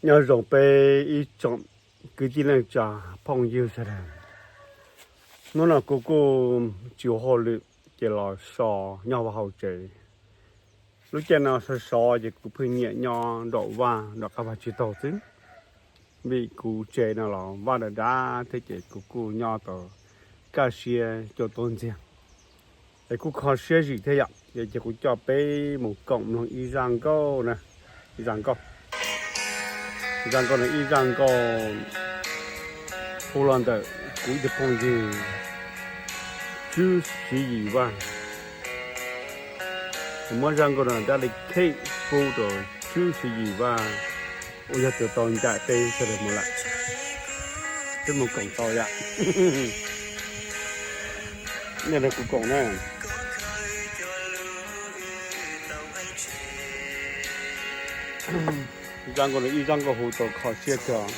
Nyob zoo peb ib tsoom kwv tij neej tsa phooj ywg sawv daws. Hnub no kuv kuj tsis ua hauj lwm ces los so nyob vaj hauv tsev. Lub caij no sov sov ces kuv pheej nyiam nyob nraum vaj nram qab vaj tsib taug xwb, vim kuv tsev no los vaj dav dav thiab ces kuv kuj nyob tau kaj siab cuaj tuab ntxiag. Es kuj kho siab zim thiab yom, ces kuv coj peb mus koom mloog ib zaj nkauj na, ib zaj nkauj. Zaj nkauj no ib zaj nkauj hu los ntawm kuv ib tug phooj ywg Tswb Siv Yim Vaj. Muab zaj nkauj no dedicate pub rau Tswb Siv Yim Vaj uas yog tus tau ncaim peb sawv daws mus lawm. Peb mus koom tau yom. Kuv koom na. Zaj nkauj no ib zaj nkauj hu tau kho siab kawg.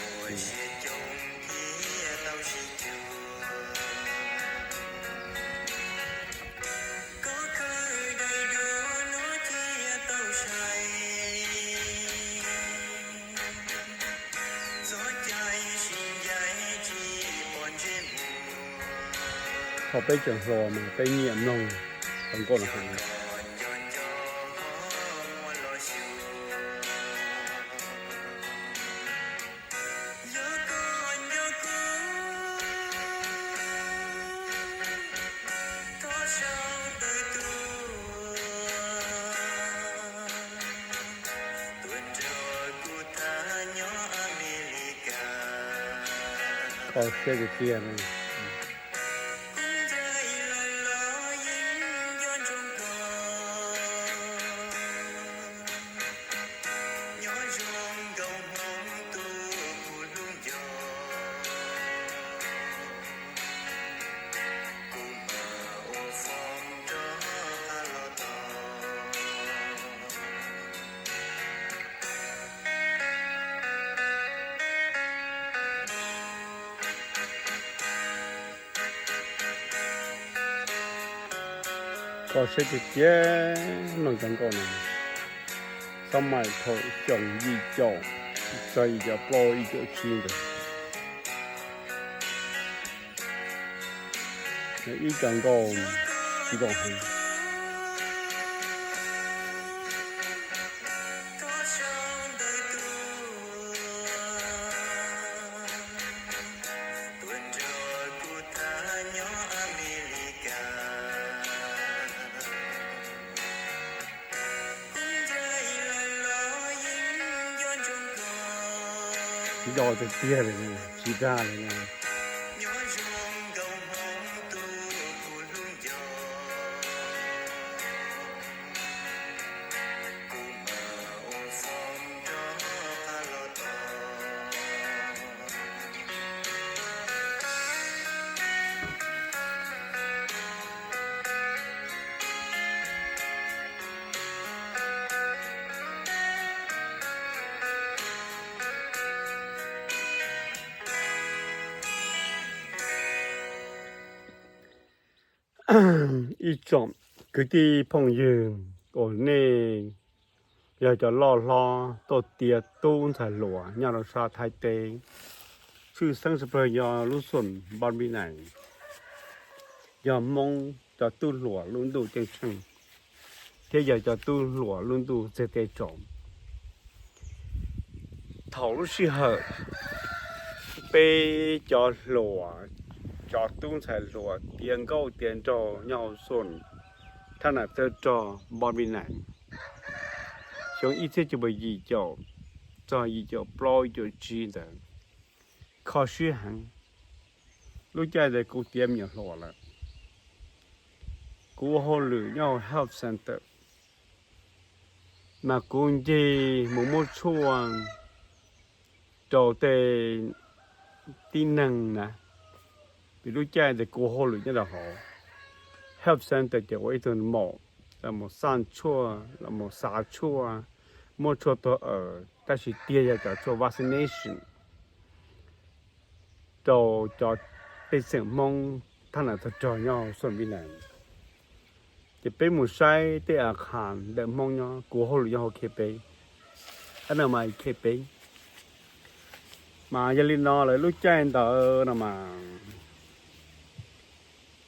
Thaum peb tseem hluas mas peb nyiam mloog zaj nkauj no heev. Kho siab tiag tiag. Kho siab tiag tiag mloog zaj nkauj no. Xab mais thaum xyoo yim caum txog yim caum plaub yim caum tsib ntawd. Ib zaj nkauj zoo heev. Yog tiag tiag li, tsis dag li. Ib tsoom kwv tij phooj ywg uas nej yog cov loj hlob tuaj tiav tub ntxhais hluas nyob rau sab Thaib teb, tshwj xeeb tshaj plaws yog lub xum Npab Npib Nais, yog Hmoob cov tub hluas lub ntuj ceeb tsheej, thiab yog cov tub hluas lub ntuj txiag teb tsaus. Thaum lub sij hawm peb cov hluas, cov tub ntxhais hluas tiav nkauj tiav nraug nyob hauv xum thab nam tawg rog Npab Npib Nais, xyoo ib txhiab cuaj puas yim caum txog yim caum plaub yim caum tsib ntawd, kho siab heev. Lub caij ntawd kuv tiav me nyuam hluas lawm, kuv ua hauj lwm nyob hauv health center, mas kuv ncig mus muab tshuaj rau tej tib neeg na, vim lub caij ntawd kuv ua hauj lwm nyob rau hauv health center ces ua ib tug maum, los mus xaj tshuaj, los mus xav tshuaj, muab tshuaj tuag awm, tab sis tiag yog cov tshuaj vaccination rau cov pej xeem Hmoob thab nam tawg rog nyob hauv xum Npib Nais. Ces peb mus saib tej a khas ntawm Hmoob nyob, kuv ua hauj lwm nyob hauv K peb, a no mas K peb, Mas yog li no lawm lub caij ntawd no mas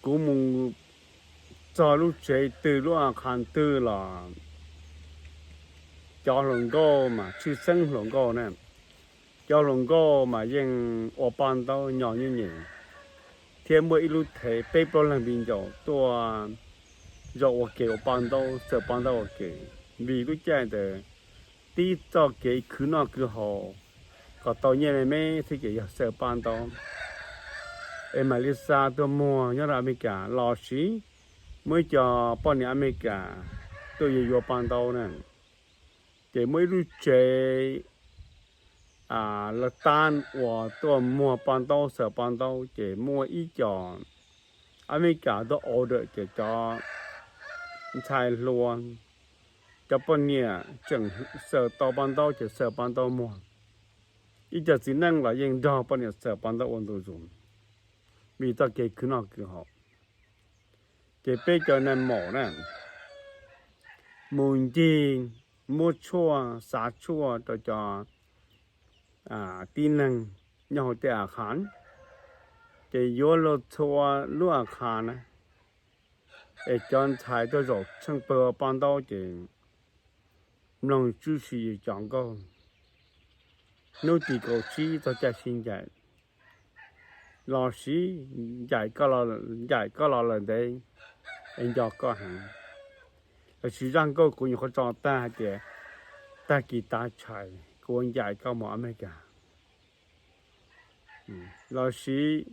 kuv mus txog lub tsev twg lub a qha twg los cov hluas nkauj mas tshwj xeeb hluas nkauj na, cov hluas nkauj mas yeej ua paj ntaub nyo nyuj nyem, thiab muaj ib lub thev peb plaub leeg viv ncaus tuaj zaum ua ke ua paj ntaub xaws paj ntaub ua ke. Vim lub caij ntawd tib txoj kev khwv noj khwv haus kom tau nyiaj me me thiab ces yog xaws paj ntaub. Es mam li xa tuaj muag nyob rau Amelikas los sis muaj ib co poj niam Amelikas tuaj yuav yuav paj ntaub na. Ces muaj ib lub tsev lawv tab uas tuaj muag paj ntaub xaws paj ntaub ces muaj ib co Amelikas tuaj order ces cov ntxhais hluas, cov poj niam tseem xaws tau paj ntaub ces xaws paj ntaub muag. Ib co txiv neej los yeej nrog poj niam xaws paj ntaub ua ntu zus, vim txoj kev khwv noj khwv haus. Ces peb cov nais maum na mus ncig muab tshuaj, xav tshuaj rau cov tib neeg nyob hauv tej a qha, ces yuav luag txhua lub a qha na, es cov ntxhais tuaj zaum tsheej pawg paj ntaub ces mloog tswb si cov nkauj. Hnub tim kaum tsib txog caij sib ncaim los sis ncaim koj los lawm ntev es nco koj heev, los sis zaj nkauj kuv nyuam qhuav tso tag hais tias tag kis tav tshais kuv ua ncaim koj mus Amelikas, los sis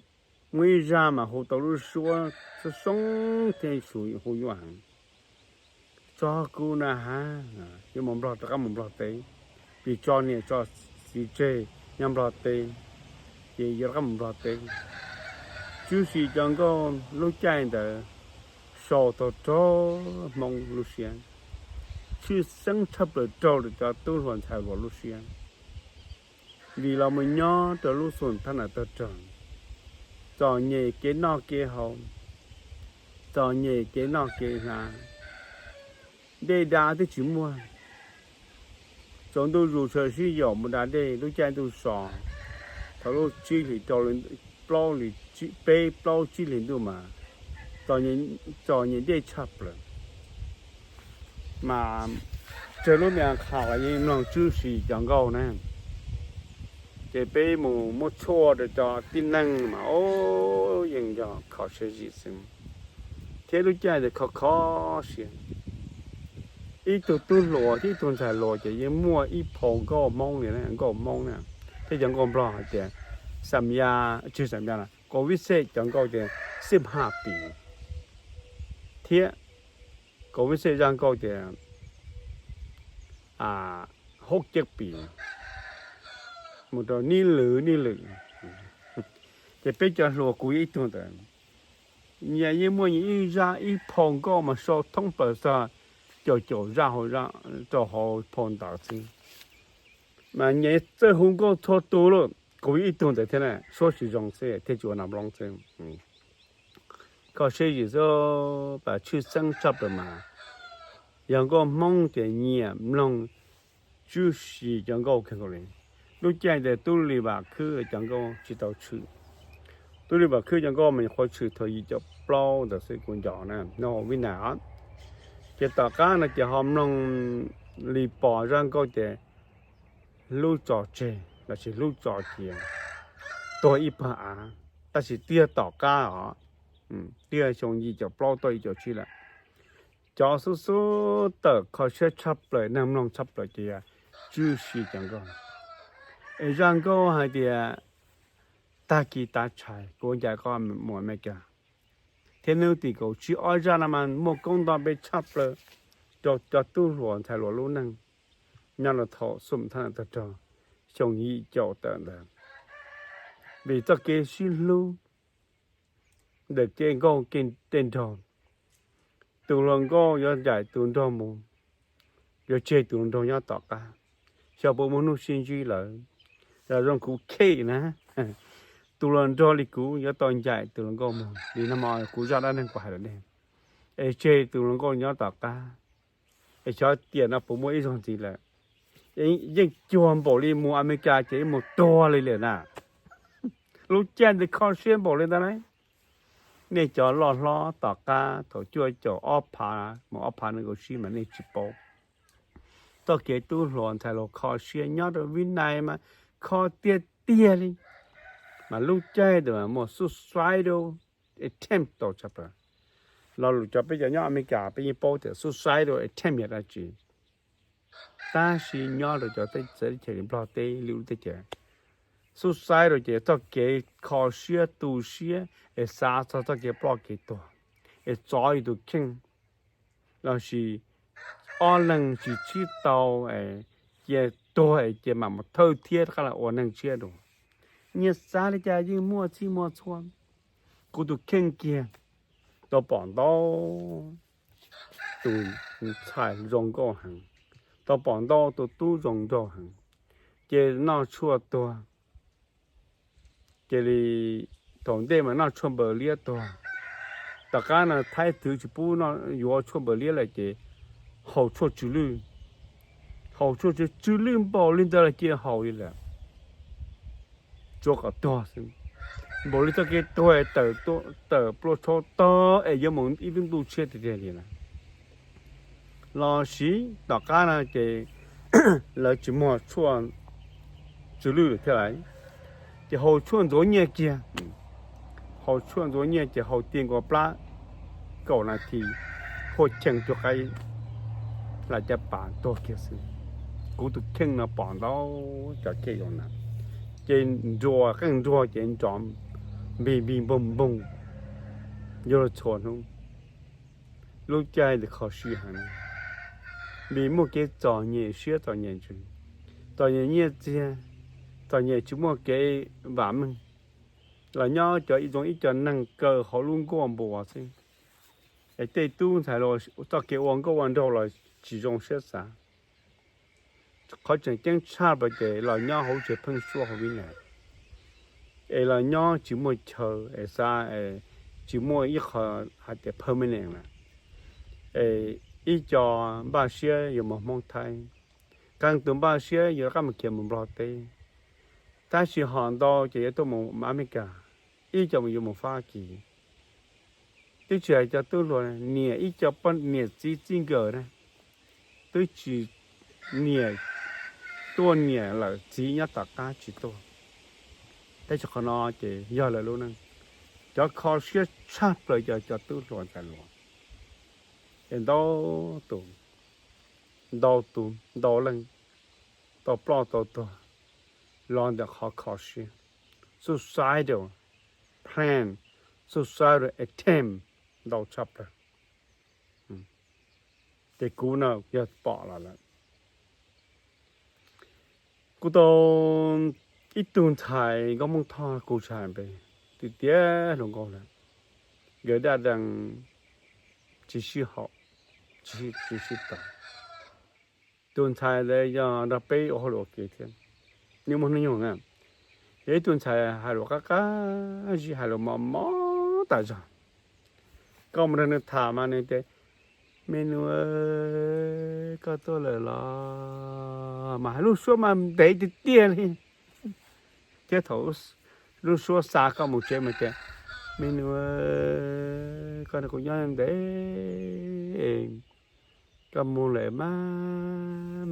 muaj ib zaj mas hu tau lub suab xoob xoob thiab hu nyuaj heev, tso kuv na has, yuav mus Nplog rov qab mus Nplog teb, vim tso niam tso txiv tseg nyob Nplog teb, ces yuav rov qab mus Nplog teb. Tswb si cov nkauj lub caij ntawd sau tau raug Hmoob lub siab, tshwj xeeb tshaj plaws raug cov tub hluas ntxhais hluas lub siab, vim los mus nyob rau lub xus thab nam tawg rog, txom nyem kev noj kev haus, txom nyem kev noj kev hnav, dej da twb tsis muaj. Tsaus ntuj zus sawv sib yaum mus da dej lub caij ntuj so, thaum lub tsib hlis rau plaub hlis, peb plaub tsib hlis ntuj mas txom nyem dej tshaj plaws. Mas tsawg lub me a qha los yeej mloog tswb si cov nkauj na. Ces peb mus muab tshuaj rau cov tib neeg mas o, yeej yog kho siab zim xwb, thiab lub caij ntawd kho kho siab. Ib tug tub hluas thiab ib tug ntxhais hluas ces yeej muaj ib phau nkauj Hmoob li, nkauj Hmoob na, thiab cov nkauj Nplog hais tias xam ya, tsis xam ya, COVID xej cov nkauj tias xib haj pis, thiab COVID xej zaj nkauj tias hauv ceeb pis, mus rau nib lwm nib lwm. Ces peb cov hluas kuv ib tug ntawd, nyias yeej muaj nyias ib zaj ib phau nkauj mas sau thoob plaws txog caum caum zaj rau hauv phau ntawd xwb. Mas nyias txawj hu nkauj txhua tus lawm, kuv ib tug ntawd thiab na, suab tsis zoo xwb thiaj tsis ua nam loob xwb. Kho siab zim xwb, pas tshwj xeeb tshaj plaws mas yog nkauj Hmoob ces nyias mloog tswb si cov nkauj kawg nkaus li. Lub caij ntawd Tub Lis Vam Khwb cov nkauj tsis tau tshwm. Tub Lis Vam Khwb cov nkauj mas nyuam qhuav tshwm thaum yim caum plaub ntawd xwb kuv nco na, no Vib Nais os. Ces tom qab no ces ho mloog li pom zaj nkauj tias hlub tso tseg lossis hlub tso cia, tuag ib pawg av, tab sis twb yog tom qab os, twb yog xyoo yim caum plaub tuaj yim caum tsib lawm. Cov xub xub tawm kho siab tshaj plaws neeg mloog tshaj plaws ces yog tswb si cov nkauj. Es zaj nkauj hais tias tag kis tav tshais kuv ncaim koj mus Amelikas, thiab hnub tim kaum tsib, ob zaj no mas muaj koob nto peb tshaj plaws rau cov tub hluas ntxhais hluas lub neej nyob rau thaum xum thab nam tawg rog xyoo yim caum tawm ntawd. Vim txoj kev sib hlub ntawm kev nkauj tej nraug, tus hluas nkauj yuav ncaim tus nraug mus, yuav tseg tus hluas nraug nyob tom qab. Xyov puas muaj hnub sib ntsib lawm, yog zoo kuv kheej na, tus hluas nraug li kuv yuav tau ncaim tus hluas nkauj mus li no mas kuv zaj dab neeg kuv hais lawm ne, es tseg tus hluas nkauj nyob tom qab, es xyov tiam no puas muaj ib zaug ntxiv lawm. Yeej cuag npaum li mus Amelikas ces yeej mus tuag li lawm na. Lub caij ntawd kho siab npaum li ntawd na. Nej cov loj hlob tom qab thaum cuaj caum ob phav mus ob phav nees nkaum tsib mas nej tsis paub. Txoj kev tub hluas ntxhais hluas kho siab nyob rau Vib Nais mas kho tiag tiag li. Mas lub caij ntawd mas muaj suicidal attempt tau tshaj plaws. Lo lus cov peb cov nyob Amelikas peb yeej paub tias suicidal attempt yog dab tsi. Tab sis nyob rau cov teb chaws li Nplog teb, lwm lub teb chaws, suicide ces txoj kev kho siab tu siab es xav txog txoj kev ploj kev tuag, es txov yus tus kheej, lossis ob leeg tsis sib tau, cia tuag es cia mam mus thawj thiab rov qab los ua neeg tshiab dua. Nyias xav li cas yeej muaj txhij muaj txhua. Kuv tus kheej kiag tau pom ntau tus ntxhais zoo nkauj heev, tau pom ntau tus tub zoo nraug heev, ces noj tshuaj tuag. Cia li thaum ntej mas noj tshuaj npaws liab tuag, tom qab no Thaib twv tsis pub yuav tshuaj npaws liab lawm ces haus tshuaj tsw lwj. Haus tshuaj tsw lwj npaum li ntawd los cia haus li lawm, tsuav kom tuag xwb. Npaum li txoj kev tuag tawm pluas tshau tog es yuav mus ib lub ntuj tshiab tiag tiag li na. Los sis tom qab no ces lawv tsis muag tshuaj tsw lwj lawm thiab lawm, ces haus tshuaj ntxuav nyiaj kiag. Haus tshuaj ntxuav nyiaj ces haus ti nkaus plab kaum nas this, huaj cheej cuag qaib hla caj pas tuag kiag xwb. Kuv tus kheej no pom ntau cov caj zoo na, ces nruas qeej nruas ces nrov npig npig npoog npoog, yuav luag txhua hnub. Lub caij ntawd kho siab heev, vim muaj kev txom nyem siab txom nyem ntsws, txom nyem nyiaj txiag, txom nyem tsis muaj kev vam meej, los nyob cov ib zoo ib co neeg kaw hauv lub nkuaj npua xwb. Es tej tub ntxhais los txoj kev ua nkauj ua nraug los tsis zoo siab xav. Qhov tseem ceeb tshaj plaws ces los nyob hauv tsev pheeb suab hauv Vib Nais, es los nyob tsis muaj chaw es xav, tsis muaj ib qho hais tias permanent na. Es ib co npaj siab yuav mus Hmoob Thaib, qee tus npaj siab yuav rov qab mus khiav mus Nplog teb, tab sis ho ntau ces yuav tuaj mus Amelikas, ib co yuav mus Fab Kis. Twb tsis hais cov tub hluas, niam ib co poj niam txiv txij nkawm na, twb tsis, niam tuaj niam lawm txiv nyob tom qab tsis tuaj. Tab sis qhov no ces yog lawv lub neej. Cov kho siab tshaj plaws yog cov tub hluas ntxhais hluas, es ntau tus, ntau tus ntau leej tau ploj tau tuag los ntawm qhov kho siab, suicidal plan, suicidal attempt ntau tshaj plaws. Ces kuv no yog pom los lawm. Kuv tau ib tug ntxhais nkauj Hmoob Thoj, kuv tsis hais npe, tiag tiag hluas nkauj lawm, nkawd daj dees tsis sib haum, tsis sib tau. Tus ntxhais ntawd yog nrog peb ua hauj lwm ua ke thiab, nws muaj hnub nyoog na. Yog ib tug ntxhais hais lus qab qab zib, hais lus mos mos tas zog. Koj mus nrog nws tham mas nws tias, me nus, koj tuaj lawm los? Mas hais lub suab mas ntev tiag tiag li. Thiab thaum lub suab xa koj mus tsev mas tias, me nus, koj nrog kuv nyob ntev, koj mus lawm mas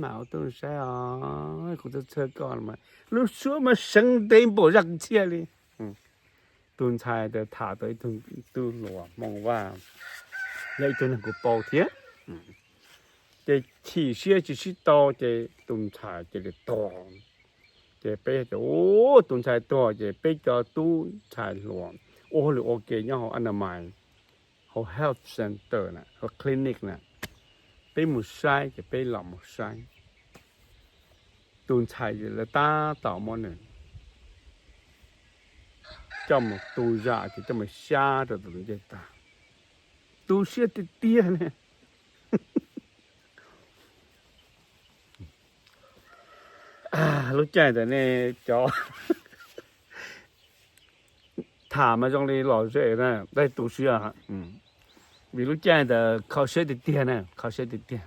mam ua tuj saib os, kuv txhawj txhawj koj mas. Lub suab mas seev ntev npaum zaj kwv txhiaj li. Tus ntxhais ntawd tham tau ib tug tub hluas Hmoob Vaj, yog ib tug neeg kuv paub thiab. Ces chim siab tsis sib tau ces tus ntxhais cia li tuag. Ces peb tias, tus ntxhais tuag ces peb cov tub ntxhais hluas ua hauj lwm ua ke nyob hauv Anamais, hauv health center na, hauv clinic na, peb mus saib ces peb los mus saib. Tus ntxhais lawv tab tom muab nws coj mus tu zam ces coj mus xyab rau tus ncej tag. Tu siab tiag tiag ne. Lub caij ntawd ne, cov tham mas zoo li lom zem na, tab sis tu siab, vim lub caij ntawd kho siab tiag tiag na, kho siab tiag tiag.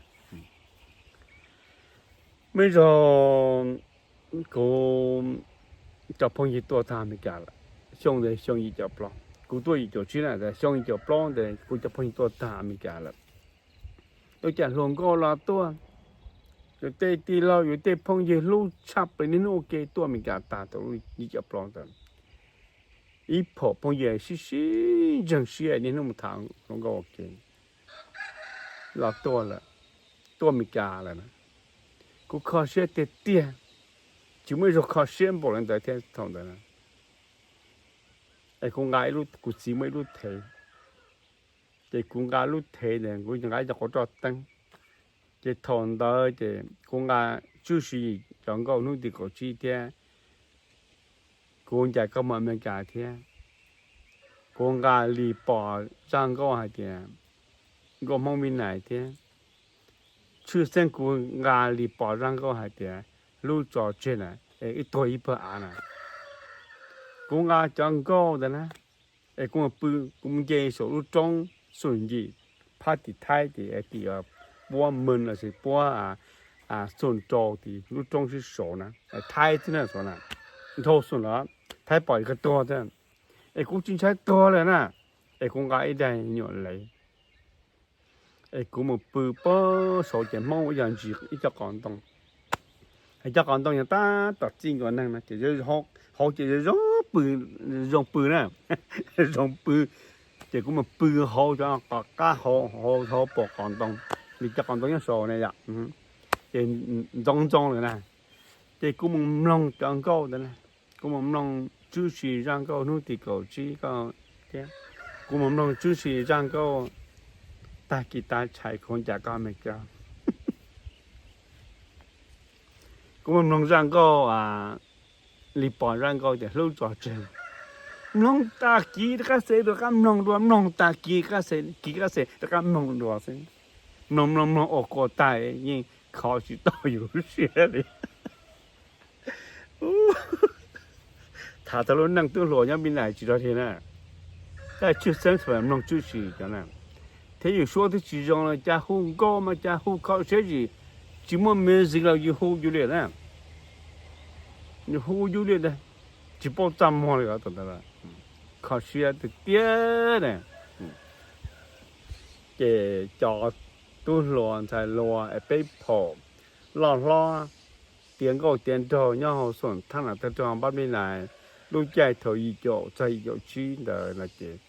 Muaj ib zaug kuv cov phooj ywg tuaj tag Amelikas lawm, xyoo ntawd xyoo yim caum plaub, kuv tuaj yim caum tsib na, xyoo yim caum plaub ntawd kuv cov phooj ywg tuaj tag Amelikas lawm. Ua cas hluas nkauj los tuaj, yus tej tij laug yus tej phooj ywg hlub tshaj plaws niaj hnub ua ke tuaj Amelikas tag thaum yim caum plaub ntawd. Ib phaum phooj ywg sib sib ntseeg siab niaj hnub mus tham hluas nkauj ua ke los tuaj lawm, tuaj Amelikas lawm na. Kuv kho siab tiag tiag, tsis muaj ib zaug kho siab npaum li ntawd thiab thaum ntawd na. Es kuv nqa, kuv txiv muaj ib lub thev, ces kuv nqa lub thev ntawd kuv nqa ib co quav roj teeb. Ces thaum ntawd ces kuv nqa Tswb Siv Yis cov nkauj hnub tim kaum tsib thiab Kuv ncaim koj mus Amelikas thiab. Kuv nqa li pom zaj nkauj hais tias nkauj Hmoob Vib Nais thiab. Tshwj xeeb kuv nqa li pom zaj nkauj hais tias lub tso tseg na, es ib tuag ib pawg av na. Kuv nqa cov nkauj ntawd na, es kuv mus pw, kuv mus nce saum lub roob Xum Yim, phab tim Thaib tim, tim puab Mws lossis puab Xum Rau tim lub roob sib saud na, Thaib xwb na saud na, nrhau xum los Thaib pom kawg tuag thiab. Es kuv tsis ntshai tuag lawm na, es kuv nqa ib daim nyuam lev, es kuv mus pw puag saud ces Hmoob ib yam ntsis ib co qos ntoo. Hais cov qos ntoo yog tab tom txij nkaus neeg no ces hauv ces zoo pw, zoo pw na, zoo pw. Ces kuv mus pw hauv cov qos qab hauv, hauv pom qos ntoo, vim cov qos ntoo nyob saud na yom, ces ntxoov ntxoo lawm na. Ces kuv mus mloog cov nkauj ntawd na, kuv mus mloog Tswb Siv zaj nkauj hnub tim kaum tsib ko thiab, kuv mus mloog Tswb Siv zaj nkauj tag kis tav tshais kuv ncaim koj me koj. Kuv mus mloog zaj nkauj, li pom zaj nkauj tias hlub tso tseg. Mloog tag kis rov qab xav rov qab mloog dua, mloog tag kis, kis rov qab xav rov qab mloog dua xwb. Mloog mloog mloog ua kua tag yeej kho tsis tau yus lub siab li. Tham txog lub neej tub hluas nyob Vib Nais tsis rog li na. Tab tshwj xeeb mloog Tswb Siv cov na, thiab yus suab twb tsis zoo los cas hu nkauj mas cas hu kho siab zim, tsis muaj music los yus hu yus li na. Yus hu yus li ntag, tsis paub txaj muag li os. Kho siab tiag tiag na. Ces cov tub hluas ntxhais hluas es peb phaum loj hlob tiav nkauj tiav nraug nyob hauv Xum Thab Nas Thawj Rog npab Vib Nais lub caij thaum yim caum txog yim caum tsib ntawd no ces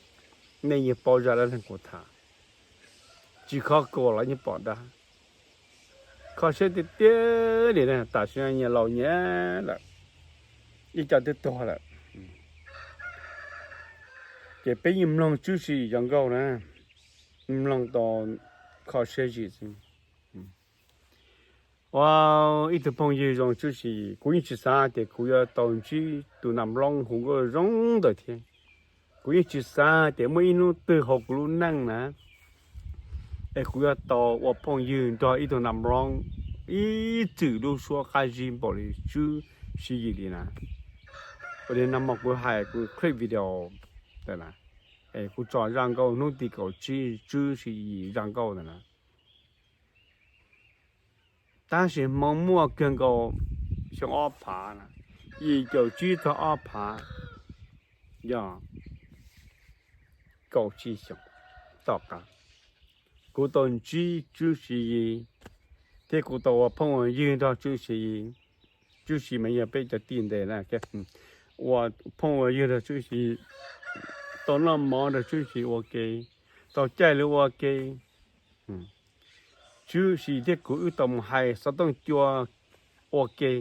nej yeej paub zaj dab neeg kuv tham. Tsis khov kuas los yeej pom dab. Kho siab tiag tiag li na, tam sim no nyias laus nyias lawm, ib co twb tuag lawm. Ces peb yeej mloog Tswb Siv cov nkauj na, mloog tau kho siab zim xwb. Ua ib tug phooj ywg zoo Tswb Siv, kuv yeej tsis xav tias kuv yuav tau ntsib tus nam nplooj hu nkauj zoo ntawd thiab. Kuv yeej tsis xav tias muaj ib hnub twg hauv kuv lub neej na, es kuv yuav tau ua phooj ywg nrog ib tug nam nplooj ib txwm lub suab qab zib npaum li Tswb Siv Yis li na. Ua li no mas kuv hais kuv clip video ntawd na, es kuv tso zaj nkauj hnub tim kaum tsib Tswb Siv Yis zaj nkauj ntawd na. Tab sis hmoov muaj kawg nkaus xyoo ob phav na, yim caum tsib txog ob phav, yog kaum tsib xyoos tom qab, kuv tau ntsib Tswb Siv Yis, thiab kuv tau ua phooj ua ywg nrog Tswb Siv Yis. Tswb Siv mas yog peb cov tij ntes na, ua phooj ua ywg nrog Tswb Siv, tau noj mov nrog Tswb Siv ua ke, tau caij lawv ua ke. Tswb Siv thiab kuv wb tau mus hais xov tooj cua ua ke.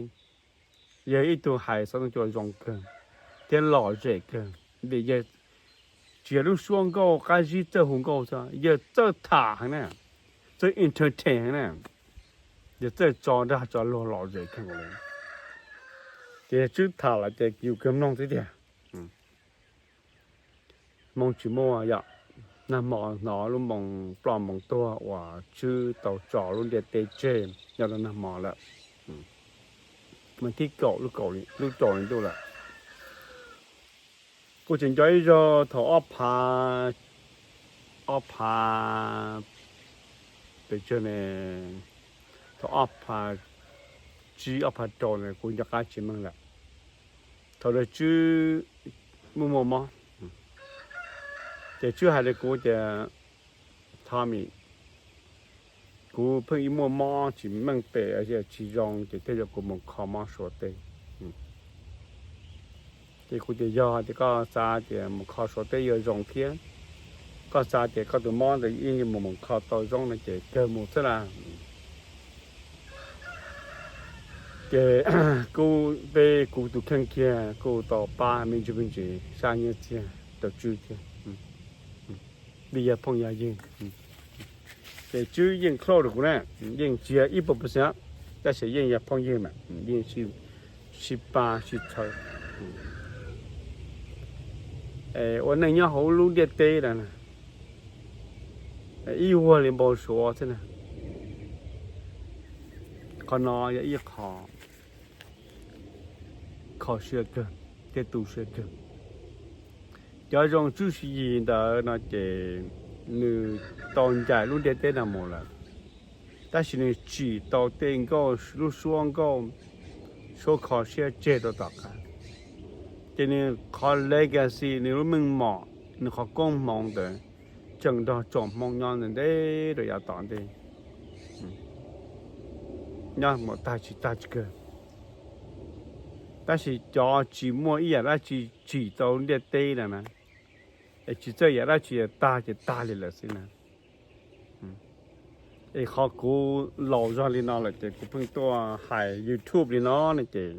Yog ib tug hais xov tooj cua zoo kawg thiab lom zem kawg, vim yog tsis yog lub suab nkauj qab zib txawj hu nkauj xwb, yog txawj tham heev na, txawj entertain heev na, yog txawj tso dag tso luag lom zem kawg nkaus li. Ces yog Tswb tham lawm ces yus kawg mloog xwb tiag. Hmoo tsis muaj yom, nag hmo hnov lub moo ploj moo tuag uas Tswb tau tso lub ntiaj teb tseg nyob rau nag hmo lawm, mas thib kaum lub kaum, lub rau hli ntuj lawm. Kuv tseem nco ib zaug thaum ob phav, ob phav, pes tsawg ne, thaum ob phav tsib ob phav rau na kuv nco qab tsis meej lawm. Thaum ntawd Tswb muaj muaj mob, ces Tswb hais rau kuv tias, Tommy, kuv pheej ib muaj mob tsis meej pem tsis zoo ces tej zaum kuv mus kho mob Suav teb. Ces kuv tias, Yog tias koj xav tias mus kho Suav teb yuav zoo thiab koj xav tias koj tus mob ntawd yeej mus mus kho tau zoo no ces kawg mus xwb las. Ces kuv, peb, kuv tus kheej kiag kuj tau pab me ntsis me ntsis sab nyiaj txiag rau Tswb thiab, vim yog phooj yog ywg. Ces Tswb yeej close rau kuv na, yeej tsis yog ib puas percent, tab sis yeej yog phooj ywg mas yeej sib pab sib txhawb. Ua neej nyob hauv lub ntiaj teb no na, ib vuag li npau suav xwb na. Qhov no yog ib qho kho siab kawg thiab tu siab kawg. Cov zoo tswj siv yim ntawd no ces nws tau ncaim lub ntiaj teb no mus lawm, tab sis nws tsim tau tej nkauj, lub suab nkauj, suab kho siab tseg rau tom qab. Ces nws qhov legacy, nws lub meej mom, nws qhov koob hmoov ntawd tseem nrog tsoom Hmoob nyob ntev ntev rau yav tom ntej, nyob mus tag tsis tag tsis kawg. Tab sis cov tsis muaj ib yam dab tsi tsim tau ntiaj teb no na, es tsis txawj yam dab tsi tag ces tag li lawm xwb na. Es qhov kuv laus zog li no lawm ces kuv pheej tuaj hais YouTube li no no ces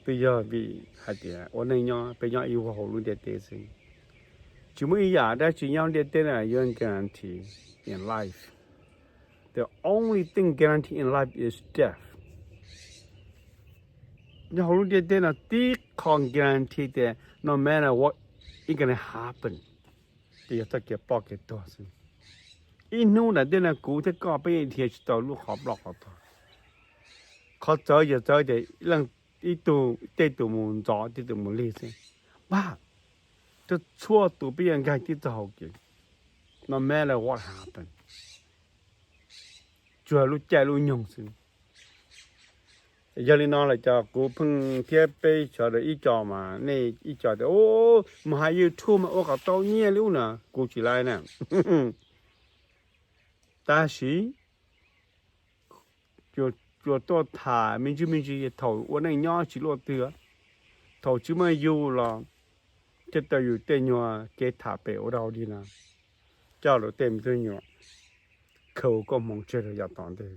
twb yog vim hais tias ua neej nyob peb nyob ib vuag hauv lub ntiaj teb xwb. Tsis muaj ib yam dab tsi nyob ntiaj teb no yuav guarantee in life. The only thing guaranteed in life is death. Nyob hauv lub ntiaj teb no tib qho guarantee tias no matter what, it's gonna happen, ces yog txoj kev ploj kev tuag xwb. Ib hnub nram ntej no kuv thiab koj peb yeej dhia tsis tau lub qhov ploj qhov tuag. Qhov txawv yog txawv tias leej, ib tug, tej tus mus ntxov, tej tus mus lig xwb. Npaj, txhua tus peb yuav nkag tib txoj hau kev, no matter what happen, tsuas lub caij lub nyoog xwb. Yog li no lawm ces kuv pheej thiab peb sawv daws ib co mas nej ib co tias mus hais YouTube mas ua kom tau nyiaj li ub na, kuv tsis laib na. Tab sis yuav tuaj tham me ntsis me ntsis thaum ua neej nyob tsis luaj twg, thaum tsis muaj yus los thiaj tau yus tej nyuag kev tham pem ua dog ua dig no, coj lus tej me tub nyuam khaws koob hmoov tseg rau yav tom ntej.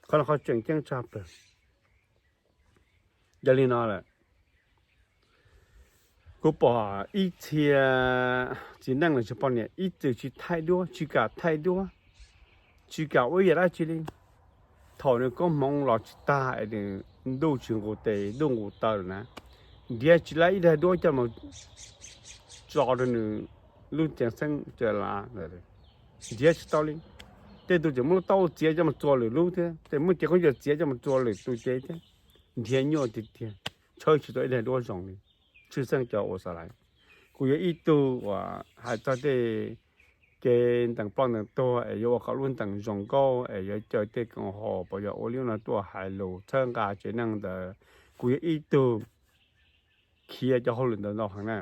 Qhov no qhov tseem ceeb tshaj plaws. Yog li no lawm, kuv pom ib txhia txiv neej los tsis poj niam ib txwm tsis thaij duab, tsis kam thaij duab, tsis kam ua ib yam dab tsi li. Thaum nws koob hmoov los tsis tag es nws ntuj tsis nqus tes ntuj nqus taw lawm na, nrhiav tsis laib ib daig duab coj mus tso rau nws lub cev xeeb cev lav, nrhiav tsis tau li. Tej tus tseem muab lub taub txiav coj mus txua lwm lub thiab, tej muab cev khaub ncaws txiav coj mus txua lwm tus cev thiab, nrhiav nyuaj tiag tiag, tshawb tsis tau ib daig duab zoo li. Tshwj xeeb cov ua xav lais, kuv yog ib tug uas hais txog tej kev ntees ploj ntees tuag es yuav ua kom lub ntees zoo nkauj es yuav caw tej koom haum puas yog ua li no tuaj hais lus txhawb nqa tsev neeg ntawd, kuv yog ib tug khiav cov hauj lwm ntawd ntau heev na.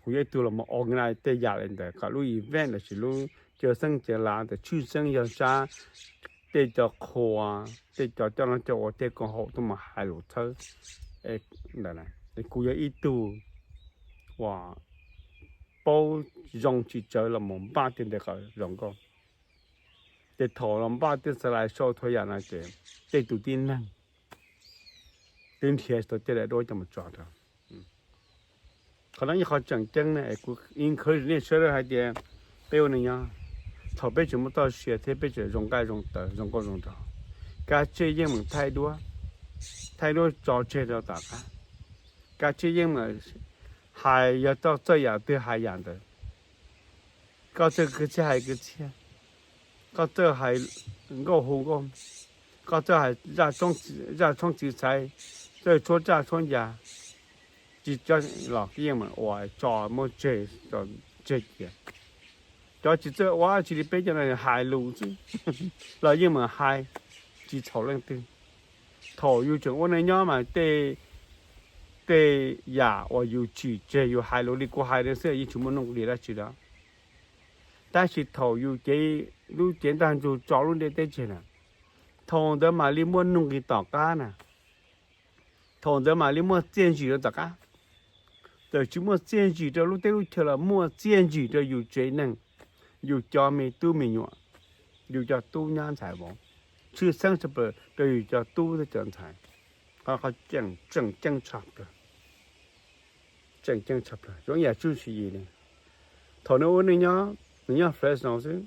Kuv yog ib tug los mus organize tej yam li ntawd kom lub event los sis lub caw xeeb caw lav ntawd tshwj xeeb yog sab tej cov qhua, tej cov coj noj coj ua tej koom haum tuaj mus hais lus txhawb ntawd. Kuv yog ib tug uas paub zoo tsis tsawg los mus npaj tej ntawd kom zoo nkauj. Ces thaum los npaj tej xav lais sau txhua yam no ces tej tus tib neeg twb nrhiav tsis tau tej daim duab coj mus tso rau. Qhov no ib qho tseem ceeb na es kuv encourage nej sawv daws hais tias peb ua neej nyob, thaum peb tseem muaj txoj sia thiab peb tseem zoo nqaij zoo taw zoo nkauj zoo nraug, kav tsij yeej meem thaij duab, thaij duab tso tseg rau tom qab. Kav tsij yeej meem hais, yog txawj yam twg hais yam ntawd. Koj txawj kwv txhiaj hais kwv txhiaj, koj txawj hais nkauj hu nkauj, koj txawj hais zaj tshoob txiv xaiv, txawj tshuab raj tshuab ncas, tsis cov los yeej meem ua tso muab tseg, tseg cia. Cov tsis txawj ua tsis li peb cov no hais lus xwb los yeej meem hais, tsis txhaum leej twg. Thaum yus tseem ua neej nyob mas tej, tej yam uas yus tsim tseg yus hais lus li kuv hais no xwb yeej tsis muaj nuj nqis dab tsi lawm. Tab sis thaum yus cev lub cev ntaj ntsug tso lub ntiaj teb tseg na, thaum ntawd mam li muaj nuj nqis tom qab na. Thaum ntawd mam li muaj txiaj ntsim rau tom qab. Txawm tsis muaj txiaj ntsim rau lub teb lub chaw los muaj txiaj ntsim rau yus tsev neeg, yus cov me tub me nyuam, yus cov tub nyab ntxhais vauv, tshwj xeeb tshaj plaws rau yus cov tub thiab cov ntxhais. Qhov tseem ceeb tshaj plaws, tseem ceeb tshaj plaws zoo yam Tswv Xwm Yim ne. Thaum nws ua neej nyob, nws nyob Fresno xwb,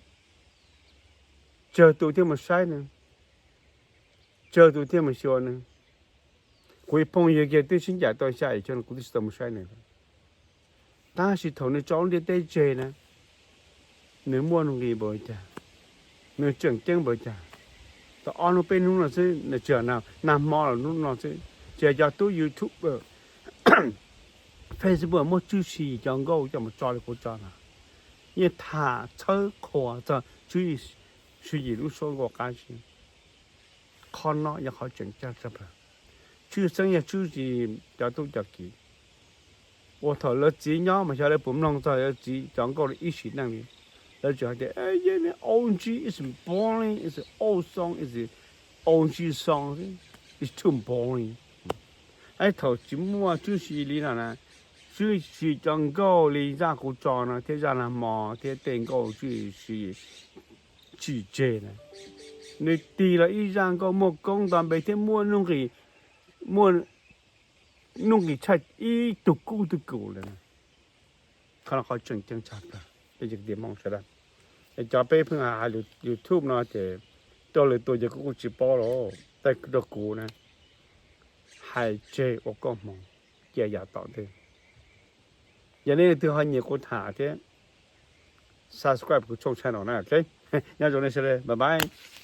tsawg tus thiaj mus saib nws, tsawg tus thiaj mus xyuas nws. Kuv ib phooj ywg kiag twb sib ncaim tau xya yim xyoo kuv twb tsis tau mus saib nws. Tab sis thaum nws tso lub ntiaj teb tseg na, nws muaj nuj nqis npaum cas, nws tseem ceeb npaum cas. Tau ob hnub peb hnub no xwb, nws tsis yog nag hmo los hnub no xwb, tsis yog cov tub YouTube, Facebook muab Tswv Xwm Yim cov nkauj coj mus tso li kuv tso no, yeej tham txhawb qhuas txog Tswv Xwm Yim lub suab nkauj qab zib. Qhov no yog qhov tseem ceeb tshaj plaws. Tshwj xeeb yog Tswv Xwm Yim cov tub cov kiv uas thaum lawv txiv nyob mas xyov lawv puas mloog txog lawv txiv cov nkauj li ib sim neej li. Lawv tseem hais tias, old G is boring, is old song, is old G song, is too boring. Thaum tsis muaj Tswv Xwm Yim li no na, Tswv Xwm Yim cov nkauj li zaj kuv tso no thiab zaj nag hmo thiab tej nkauj Tswv Xwm Yim tsim tseg na, nws tig los ib zaj nkauj muaj koob nto npe thiab muaj nuj nqis, muaj nuj nqis tshaj ib tug kub tug kum lawm. Qhov no qhov tseem ceeb tshaj plaws peb cov kwv tij Hmoob sawv daws. Cov peb pheej hais YouTube no ces rau lwm tus ces kuv kuj tsis paub lawm, tab sis rau kuv na, hais tseg ua koob hmoov, cia yam tom ntej. Yog nej leej twg ho nyiam kuv tham thiab, subscribe kuv tshooj channel na, ok. Nyob zoo nej sawv daws, bye bye.